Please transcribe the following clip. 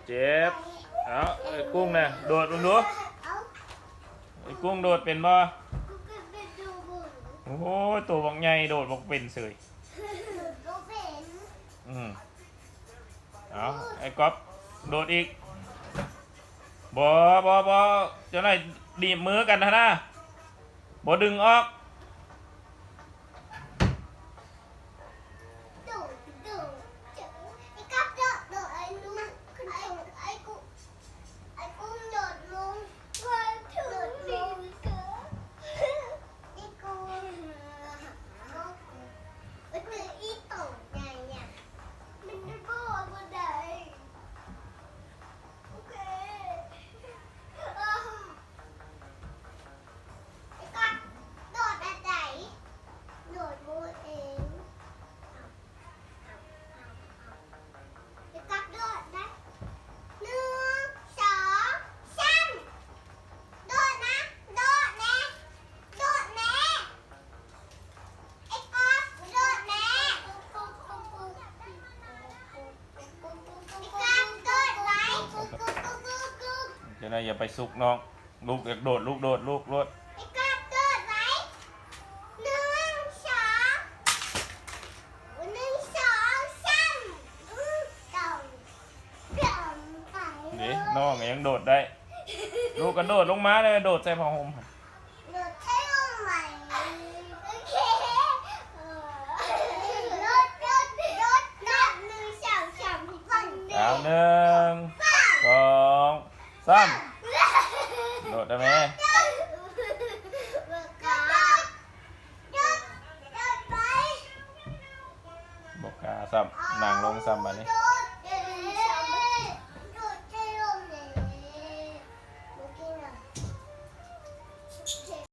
ເຈັບ. ເອົາ ໄອ້ກຸ້ງນະ ໂດດເບິ່ງດູ. ໄອ້ກຸ້ງໂດດເປັນບໍ່? ໂອ້ຍ ໂຕບັກໃຫຍ່ໂດດບໍ່ເປັນເສີຍ. ອືມ ເອົາ ໄອ້ກອບໂດດອີກ. ບໍ່ ບໍ່ ບໍ່ ເຈົ້າໜ້ອຍໜີບມືກັນຫັ້ນນະ ບໍ່ດຶງອອກ. ເຈົ້ານາຍຢ່າໄປຊຸກນ້ອງ. ລູກຢາກໂດດ ລູກໂດດ ລູກໂດດ. ເດ້ ນ້ອງກໍຍັງໂດດໄດ້. ລູກກະໂດດລົງມາເລີຍ ໂດດໃສ່ຜ້າຫົ່ມ. ເອົາ ໜຶ່ງ ສອງ ສາມ ໂດດໄດ້ແມ້? ບໍ່ກ້າຊ້ຳ ນັ່ງລົງຊ້ຳບາດນີ້.